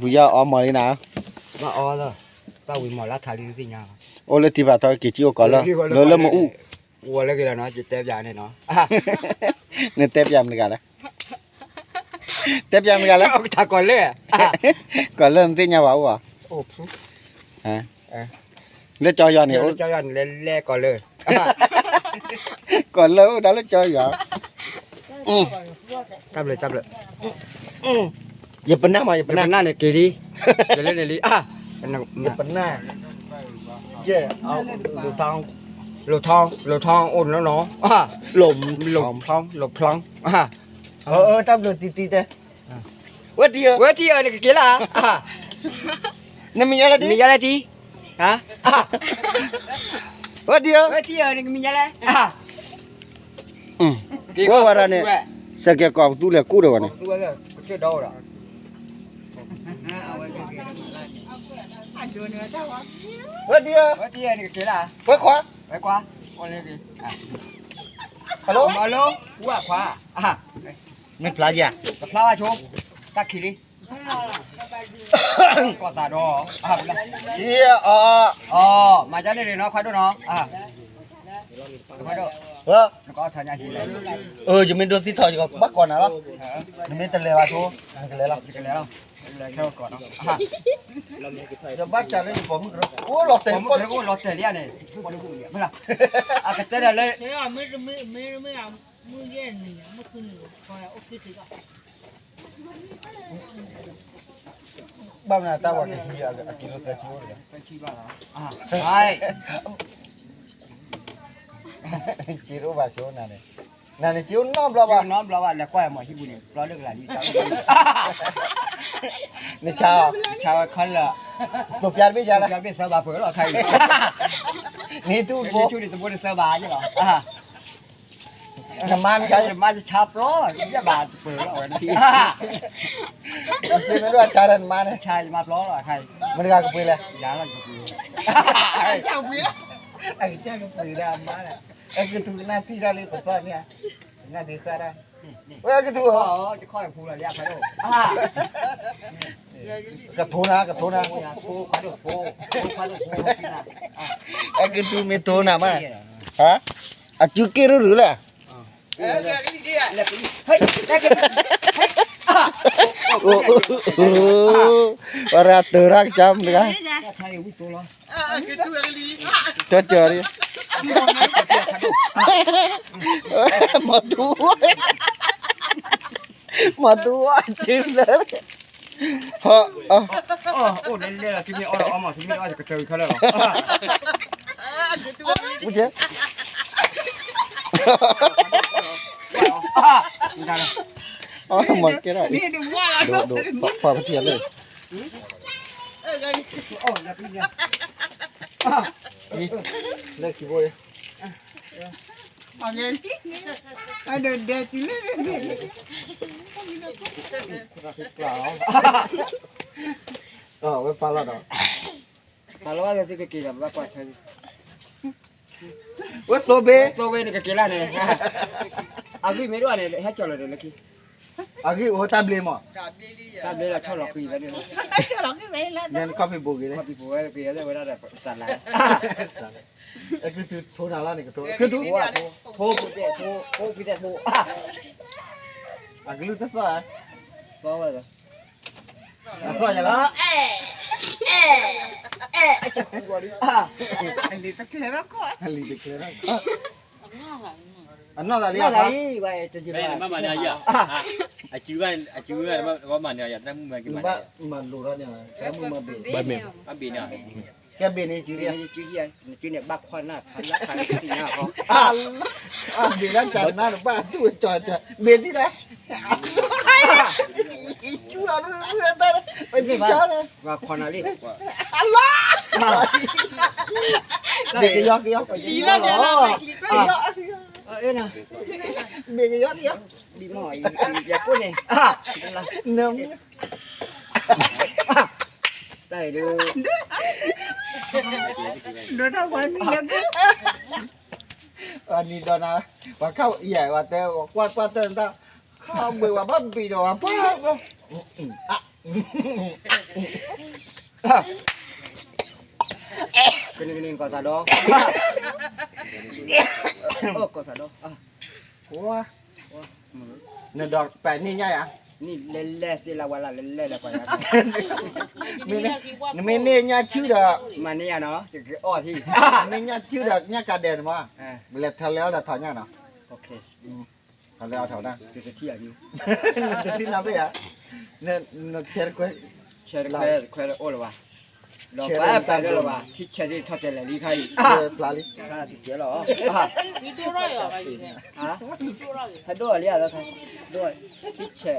ဖုယီၢ်အီမီၤလံနၤ, ဘၣ်အီ, ဘၣ်ဝံၤမီၤလၢထးလံသ့ၣ်ညါ, အိၣ်လၢထံဖးထီက့ၤကံၣ်အိၣ်ကီးလၢ, လၢလၢမ့ၣ်အူ, ဝီၤလၢက့ၤလီၤနီၤ ယတဲပၠးန့ၣ်နီၤ, နတဲပၠးမတၤတဂၤလဲၣ်, တဲပၠးမတၤတဂၤလဲၣ်, ကီးလၢ, ကီးလၢနသ့ၣ်ညါဘၣ်အိၣ်ဧါ, လၢကၠီယွၤန့ၣ်, ကီးလၢ, ကီးလၢအိၣ်ဒၣ်လၢကၠီယွၤ, တၢ်ဘျုးတၢ်ဘျုး, ယပနၢ်မး ယပနၢ်န့ၣ်က့ၤလံ, ယလဲၤန့ၣ်လံ, ယပနၢ်, ယဲ, လိၤထီ, လိၤထီအိၣ်နီၤနီၤ, လိၤဖျီ, လိၤဖျီ, တၢ်ဘျုးတံၤတံၤတဲ, ဝဲတံၤဧၢ, ဝဲတံၤဧၢ နကက့ၤလၢ, နမံၤညါလဲၣ်တံၤ, မံၤညါလဲၣ်တံၤ, ဝဲတံၤဧၢ, ဝဲတံၤဧၢ နကမံၤညါလဲၣ်, ဝဲဝဲဒၣ်န့ၣ်, စဲးကဲၤကီးပသူလဲၤကူၣ်ဒီးဝဲန့ၣ်, ဝဲတံၤဧၢ, ဝဲခွါ, ဝဲခွါ, hello, hello, ဝဲခွါ, မ့ၢ်ဖျါယၤ, တဖျါဘၣ်ဆိ, တၢ်ခံးလံ, ကီၢ်သးဒီး, အီ, မၤကၢ်န့ၣ်နီၤ ခွါဒိၣ်နီၤ, ခွါဒိၣ်, ယမ့ၢ်ဒိးသံထီၣ် ယကဘၣ်ကိးနၤလီၤ, နမ့ၢ်တလဲၤဘၣ်ဆိ, နကလဲၤလီၤ, ယကလဲၤလီၤ, ယဘၣ်စးလၢယပိာ်မုၣ်ကရၢ, အိၣ်လီၤတဲာ်, ပိာ်မုၣ်ကရၢအိၣ်လီၤတဲာ်လံန့ၣ်, အကတဲဒၣ်လၢ, ဘၣ်မနုၤတၢ်ဝဲကဟံးအကံလိသၢဆံအိၣ်တဂၤ, စ့တအိၣ်ဘၣ်ဆိနၤန့ၣ်, နၤန့ၣ်စ့အိၣ်နီတဘျီဘၣ်, နီတဘျီဘၣ် လဲၤကွၢ်မၤဟံၣ်ပူၤန့ၣ် ဘျီလၢကလၤလံ, နဆါ, ဆါဝဲခီလၢ, သိးပျါတဘ့ၣ်ယါလၢ, သိးပျါတဘ့ၣ်သၢဘးပှဲၤလီၤခါအံၤ, နဟံးထူတဘိ, နဟံးထူန့ၣ်တဘိန့ၣ်သၢဘးယဲလီၤ, နမါ, နမါယဆါပျီ, ယဘၣ်တပှဲၤလီၤဝဲ, နမါဆါဒီးနမါန့ၣ်, ဆါယမါပျီလီၤခါအံၤ, မတၤတဂၤကပှ့ၤလဲၣ်, ယၤလီၤ, အကစၢ်ကပှ့ၤဒၣ်အမါန့ၣ်, အဲကထူကနၣ်ထံၣ်တၢ်လံပသီၣ်န့ၣ်, ကနၣ်ဒံးသၣ်တၢ်, ဝဲကထူဧၢ, ကထိနၤ ကထိနၤ, အဲကထူမ့ၢ်ထိနၤမး, အစုက့ၢ်ရူၢ်ရူၢ်လဲၣ်, ပှၤရၤတၢၤရၣ်ကစၢ်မတၤတဂၤ, ကၠီကၢၤ, မၤတူၤ, မၤတူၤဝဲ, ဟီ, အိၣ်လဲၤလဲၤလီၤ သုမ့ၢ်အီၣ်ဒီးအီမး သုမ့ၢ်အီၣ်ကတၢၢ်ဝံၤခဲလၢာ်လီၤ, မၤကဲထီၣ်အံၤ, ဒိးဒိး, ပှၤပထံၣ်လၢ, လၢခံဘိ, အဒိးဒဲးတုၤလၢ, ဝဲပာ်လီၤဒီး, ပာ်လီၤဘၣ်လၢသုကက့ၤဒီး ပဘၣ်ကွၢ်ဆၢ, ဝဲသိဘ့ၣ်, သိဘ့ၣ်နကက့ၤလၢန့ၣ်, အဂံၢ်မ့ၢ်ဒိၣ်န့ၣ် ဟဲကၠီၤလီၤဒီးလၢခံ, အဂံၢ်အိၣ်တၢ်ဘျ့မး, တၢ်ဘျ့လီၤဆီၣ်လီၤဃံၤလီၤန့ၣ်, နခီၣ်ဖံးဘိးက့ၤလၢ, ခီၣ်ဖံးဘိးဝဲက့ၤလၢဝဲဒၣ်ဒီးသးလါ, အဲကထူထိနၤလီၤန့ၣ်ကထိ, ကထူ, ထိ, ထိ, ထိ, အကလုၢ်တသီၣ်ဧါ, သီဝဲ, အသီၣ်ယၤလီၤ, အဲ, အဲ, အဲ, အလံၤတကျဲၤ, အလံၤတကျဲၤ, အနီၢ်သးလံ, ဘၣ်မၤန့ၢ်ယၤ, အစု, အစု, ဘၣ်မၤန့ၢ်ယၤ, တၢ်မုၢ်မၤက့ၤမၤ, ဘၣ်မၤဘ့ၣ်, ဘၣ်ဘ့ၣ်န့ၣ်, ကဲဘ့ၣ်န့ၣ်စု, နစုန့ၣ်ဘၣ်ခွါနၢ်ဖးလၢဖးလၢသ့ၣ်ညါဟီ, ဘ့ၣ်လၢကနၢ်ဘၣ်တူၢ်ကၠီကၠီ, ဘ့ၣ်ဒ်လဲၣ်, ဆူၣ်လီၤ, ဘၣ်ခွါနၢ်လံ, ဘ့ၣ်ကယီကယီ, ဘ့ၣ်ကယီကယီ, ဘ့ၣ်မ့ၢ်ယၤကိၣ်န့ၣ်, န, တၢ်အံၤဒုး, ဒိၣ်ထီၣ်ဝဲနံၤလၢ, နံၤဒီးနၤ, ပှၤခါယဲၢ်ဝဲတဲ, ကွၢ်ကွၢ်တၢ်တၢ်, ခါဘှံးဝဲဘၣ်ဘံးဒီးဝဲပှၤ, အ ကန့ၣ်ကန့ၣ်ကီၢ်သးဒီး, ကီၢ်သးဒီး, နဒီးပာ်န့ၢ်ညါယၤ, နလဲၤလဲၤသ့လၢဝဲလၢလဲၤလဲၤလၢပှၤယၤ, နမ့ၢ်န့ၢ်ညါဆူဒီး, မၤန့ၢ်ယၤနီၤ ယကအီၣ်ထံ, နမ့ၢ်ညါဆူဒီးညၣ်ကးဒဲးန့ၣ်မး, လဲၤထီၣ်လဲၤအီၣ်ဒီးထီၣ်ညၣ်နီၤ, ထီၣ်လဲၤအီၣ်ထီၣ်ဒၣ်, နတထံၣ်နဘ့ၣ်ဧါ, နဆဲးတခွဲ, ဆဲးတခွဲတခွဲအိၣ်လၢၤဘၣ်, ဒီးပှၤပာ်ဒၢလၢၤဘၣ် ထံဆဲးဒ်ထီၣ်တဲာ်လဲာ်လံခါအံၤ, ဖျါလံ, တကဲလီၤ, ဟဲဒိၣ်လံ, ထံဆဲး, ထံဆဲး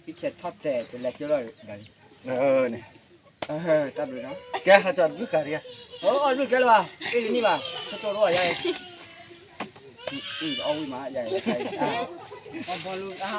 ထီၣ်တဲာ်တဲာ်လဲာ်ကၠိလီၤ, တၢ်ဘျုးနီၤ, ကဲဟးထီၣ်ဘုခါတဂၤ, အီၣ်ဘုကဲလၢၤဘၣ်, အ့ၣ်တနံၣ်ဘၣ်, ဆိတိၢ်ရိၣ်ယါ, အီၣ်ဝံၣ်မးယါ,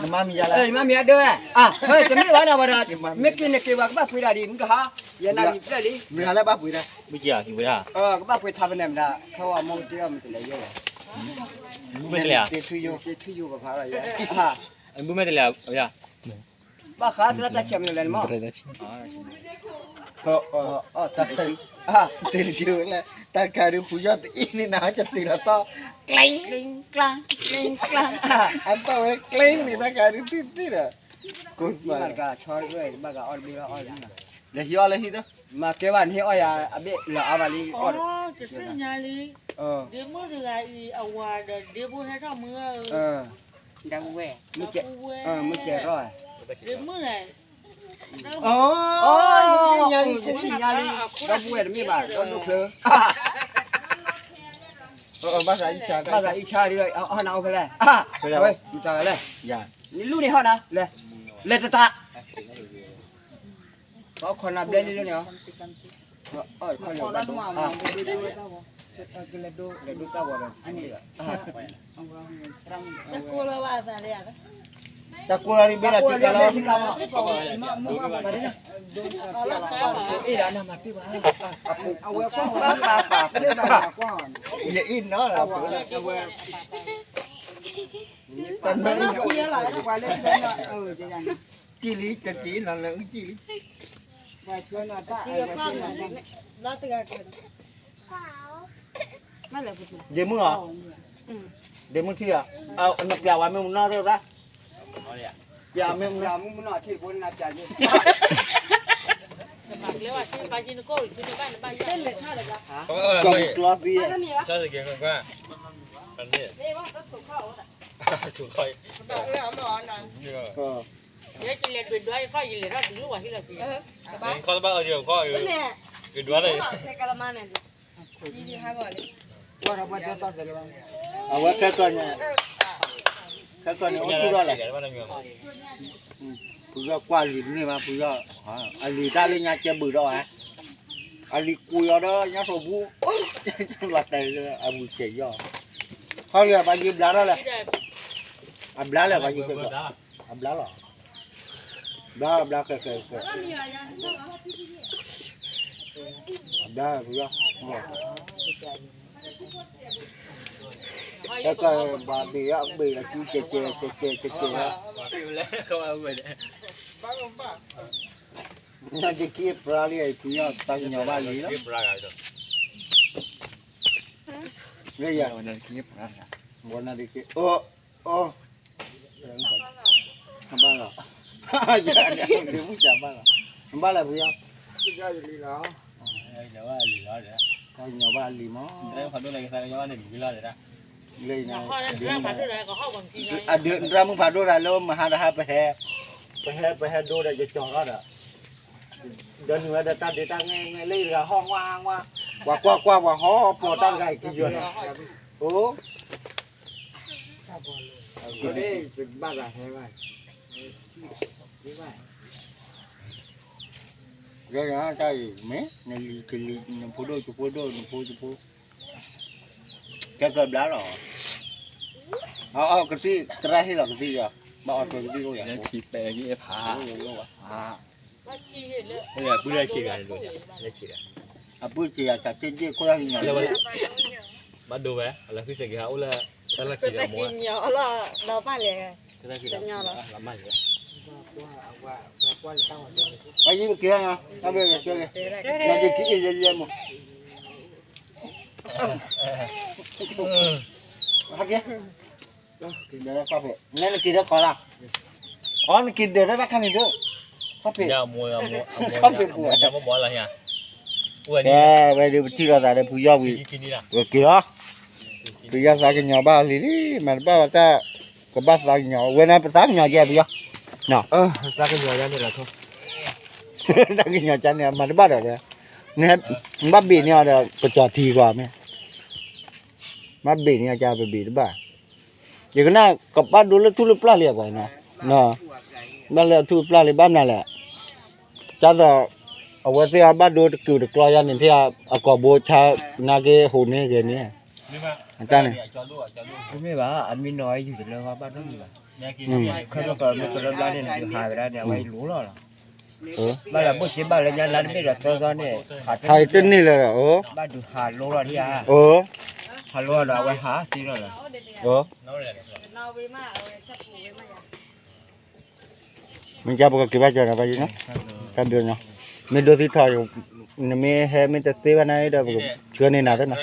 နမါမံၤယါလၢ, မါမံၤအဒၢဝဲ, တမ့ၢ်ဘၣ်ဒၣ်ဝဲဒၣ်, မ့ၢ်က့ၤန့ၣ်က့ၤဘၣ်ကဘၣ်ပှ့ၤဒၣ်ဒံး မုၢ်ကဟါ, ယဲနၤမံၤဖျၢၣ်လံ, မုၢ်ဟါလၢဘၣ်ပှ့ၤဒၣ်, ကဘၣ်ပှ့ၤထါပနဲၣ်မတၤ, ခီဝဲမိၢ်တ့ၢ်အီၣ်မတၤလဲၣ်ယဲ, မုၢ်မ့ၢ်တလဲၣ်, တ့ထူယိာ်ကဖးလီၤယဲ, မုၢ်မ့ၢ်တလဲၣ်, ဘၣ်ဃးသရၣ်တၢ်ဆဲးမနုၤလဲၣ်န့ၣ်မး, တ့ထူလၢ တၢ်ခါဒုးဖုယီၢ်တအံၤန့ၣ်နၤ ကတ့ၢ်လီၤတီၢ်, ကျလင်းကျလင်း, အတီၢ်ဝဲကျလင်းန့ၣ် တၢ်ခါဒုးသ့ၣ်သ့ၣ်ဒီး, ကိးသး, လဲၤဟံးအီၣ်လၢဟံးဒီး, မၤကဲဘၣ်န့ၣ်ဟ့ၣ်အီၣ်ယၤအဘ့ၣ်လၢအါဘၣ်လံ, တသ့ၣ်ညါလံ, ဒ့မုၣ်တဂၤအံၤ အဝၤဒီးဒ့ဖိဟဲထီၣ်မုၢ်, ဒီပုၢ်ဝဲၢ်, မုၢ်ကဲၤထီၣ်, ဒ့မုၣ်လဲၣ်, တသ့ၣ်ညါလံ, ဒီပုၢ်ဝဲၢ်တမ့ၢ်ဘၣ် ဒီဒိၣ်ချၢ, ဘၣ်သးအံၣ်ဆါဒ်, ဟီၣ်နၤအိၣ်ဖဲလဲၣ်, မတၤလဲၣ်, နလူၢ်န့ၣ်ဟီၣ်နၤ, လဲၤတတး ခီနၤဘျဲလံလၢန့ၣ်, ခီလၢဘၣ်ဒိ, လဲၤဒိတၢ်ဂီၤဒီး, တၢ်ကိၢ်လီၤဘၣ်သးလံ, တၢ်ကိၢ်လီၤဒ်ဘ့ၣ်လီၤတံၢ်ကါလီၤ, အဝဲကွၢ်, ယအံၣ်နီၤလီၤ, ပှၤလၢဆၢနီၤ, ကံၣ်လံ တကံၣ်နီၤလၢအုၣ်ကံၣ်လံ, ဒ့မုၣ်လီၤ, ဒ့မုၣ်ထံၣ်လီၤ, နပျးဝဲမ့ၢ်မနီၢ်သ့ၣ်ဘၣ်, ပျးမ့ၢ်မနီၢ်, ကီၢ်ပူၤကျီသံ, ခီဘၣ်အီၤဒီးခီ, ဒွးလၢ, အဝဲခဲကီၢ်န့ၣ်, ခဲကီၢ်န့ၣ်အိၣ်သူၣ်ထီၣ်လဲၣ်, ပယီၤကွၢ်လံာ်တန့ၢ်ဘၣ်, ပယီၤ, အလံာ်တၢ်လၢညါကဲဘုးဒီးဧါ, အလံာ်ကူယီၤဒီးညါထိၣ်ဘူး, လီၤတဲာ်လၢအဝံၤကဲယီၤ, ခီလံာ်ဘၣ်ယံၤဘျါထီၣ်လဲၣ်, အဘျါလၢၤဘၣ်ယံၤကဲ, အဘျါလီၤ, ဘျါဘျါကဲကဲကဲ, အဘျါပယီၤ, တၢ်ကဘၣ်ဘ့ၣ်အဘ့ၣ်အစုကဲကဲကဲကဲကဲ, ညါက့ၤက့ၤပြါလံအံၤ ပယီၤတၢ်ကညီၤဘၣ်လံလီၤ, လၢယၤ, ဝနက့ၤ, အိၣ်, အိၣ်, ဘၣ်လီၤ, မုၢ်စၢ်ဘၣ်လီၤ, ဘၣ်လီၤပယီၤ, တၢ်ကညီၤဘၣ်လံမး, လၢ, အဒုးတၢ်မုၢ်ဖးဒိၣ်တၢ်လၢမဟါတဟါပဟဲ, ပဟဲပဟဲဒိဒီးယကၠီၤထီၣ်ဒီး, ဒီးနုၤဝဲဒီးတၢ်ဒ့တၢ်ငဲၢ်ငဲၢ်လၢယတဂၤဟီၣ်ဝါဝါ, ပှၤကွၢ်ကွၢ်ပှၤဟီၣ်ပီၤတၢ်တဂၤအံၤကယီၤန့ၣ်, အိၣ်, ဘၣ်သးဟဲဘၣ်, တၢ်အံၤမ့ၢ်, နလံၤကလံၤ နဖိဒိၣ်ကဖိဒိၣ် နဖိကဖိ, ကဲကဘျါလီၤ, အကသံၣ်သရၣ်ဟ့ၣ်လီၤကသံၣ်ယီၤ, ဘၣ်အီၣ်ထွဲကသံၣ်အိၣ်ယၤ, ပုၢ်လၢဆံးဂၤန့ၣ်, လၢဆံးဂၤ, အပုၢ်က့ၤယၤတၢ်က့ၢ်က့ၢ်ခိၣ်ယၤကညီၤလၢဝဲ, ဘၣ်ဒိဝဲ အလၢဃံစဲးက့ၤဟးအိၣ်လၢ, တၢ်လၢက့ၤဒီးမ့ၢ်, တၢ်လၢက့ၤဒီး, လၢမၤလံၤ, ပယံၤပက့ၤညါ, တၢ်ဘျုးက့ၤ, နက့ၤခံအံၤယဲယဲမး, ဟဲက့ၤ, နနက့ၤဒီးကီးလီၤ, အီ နက့ၤဒၢးတၢ်တခါန့ၣ်ဒၢး, ခီဖံး, ခီဖံးပူၤ, ဝဲဒၣ်ပထံၣ်လိာ်သးဒီးဖုယီၢ်ဝံၤ, ပက့ၤလီၤ, ဖုယီၢ်သးကညီၤဘၣ်လံလံ, မၤတဘၣ်ဝဲတၢ်, ကဘၣ်သးကညီၤ, ဝဲန့ၣ်ပသးကညီၤကဲဖုယီၢ်, သးကညီၤယါန့ၣ်လီၤ, သးကညီၤကန့ၣ် မၤတဘၣ်ဒီးဝဲ, နဘၣ်ဘ့ၣ်န့ၢ်အီၤဒီး ပကၠီၤထံကွၢ်မ့ၢ်, ဘၣ်ဘ့ၣ်န့ၢ်အီၤကပဘ့ၣ်တဘၣ်, ယကနၣ်ကဘၣ်ဒိလၢထူၣ်လၢပျၢ်လံအပှၤနီၤ, ဘၣ်လၢအထူၣ်အပျၢ်လံဘၣ်မနုၤလဲၣ်, ကၢ်သိး, အဝဲသ့ၣ်အဘၣ်ဒိတကုာ်တကျီယါန့ၣ် ဖဲအကိာ်ဘိဆါ, နာ်က့ဟိးန့ၢ်ဂ့ၤန့ၣ်, အတၢ်န့ၣ်, တမ့ၢ်ဘၣ်, အမံနီၤယူၢ်တလၢဘၣ်ဒိမံၤဘၣ်, ခီဖျိပမ့ၢ်ကလၢဘျါန့ၣ် နဒုးဟးဝဲဒၣ်န့ၣ် အဝဲအံၤလိၤလီၤလီၤ, ဘၣ်လၢဘိၣ်စ့ဘၣ်လၢညါလါတဘ့ၣ်ဒီးသီသီန့ၣ်, ဟးတန့ၢ်လၢၤဒီး, ဘၣ်ဒုးဟးလိၤလီၤဒံးဧါ, ဟးလိၤဒီးအဝဲဟးသ့လီၤလီၤ, မ့ၢ်ကပကက့ၤဘၣ်ကၠီၤနၤဘၣ်ယံၤနီၤ, တၢ်ဒုးနီၤ, မ့ၢ်ဒိသံထီၣ်, နမ့ၢ်ဟဲမ့ၢ်တသ့ဘၣ်န့ၣ်ဒီး ပကဆှၢန့ၢ်နၤသ့နီၤ,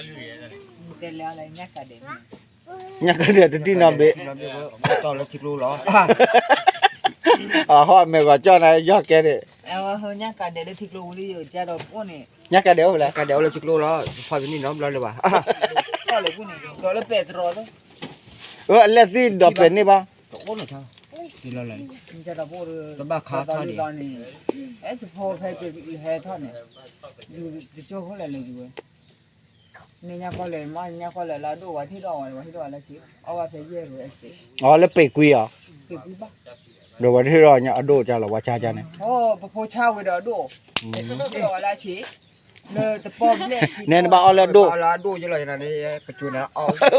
ညၣ်ကဒဲးတဒံၣ်နီၤဘ့ၣ်, အဟီၣ်အမဲာ်ဂီၤကၠီၣ်နၤယီၢ်ကဲန့ၣ်, ညၣ်ကဒဲးအိၣ်ဖဲလဲၣ်, အလဲၣ်သံဒီးပဲာ်န့ၢ်ဘၣ်, တဘၣ်ခါထီၣ်န့ၣ်, န့ၣ်ညါကီၢ်လဲၣ်မ့ၢ်ညါကီၢ်လဲၣ်လၢအဒိၣ်ဝဲထံၣ်ဒီးဝဲထံၣ်ဒီးဝဲလၢဆံး အီၣ်ဘၣ်ဖဲယဲၢ်ရူးအစ့, အီၤလၢပ့ၤကွံာ်အီၤ, ဒီးဝဲထံၣ်ဒီးအဒိၣ်ကလီၤဝါဆါကန့ၣ်, ပဖိဆါဝံၤဒီးအဒိၣ်, ထံၣ်ဒီးဝဲလၢဆံး, လၢတပီၢ်ဘျဲၣ်, နဲနဘၣ်အီၣ်လၢအဒိၣ်, လၢအဒိၣ်ကလီၤ,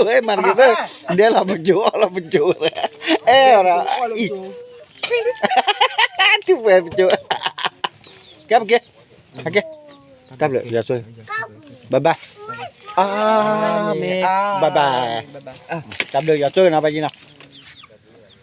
ဝဲမၤတက့ၢ်သၢ, ဒဲလီၤပစိၤအီၣ်လီၤပစိၤ, အဲၣ်အီၤဒီး, အံၤ, ထူၣ်ဝဲပစိၤ, ကဲပက့ၤ, ကဲ, တၢ်ဘျုးယွၤဆိၣ်ဂ့ၤ, ဘၣ်ဘၣ်, အၤမ့ၣ်, ဘၣ်ဘၣ်, တၢ်ဘျုးယွၤဆိၣ်ဂ့ၤနီၤ ပယံၤနီၤ.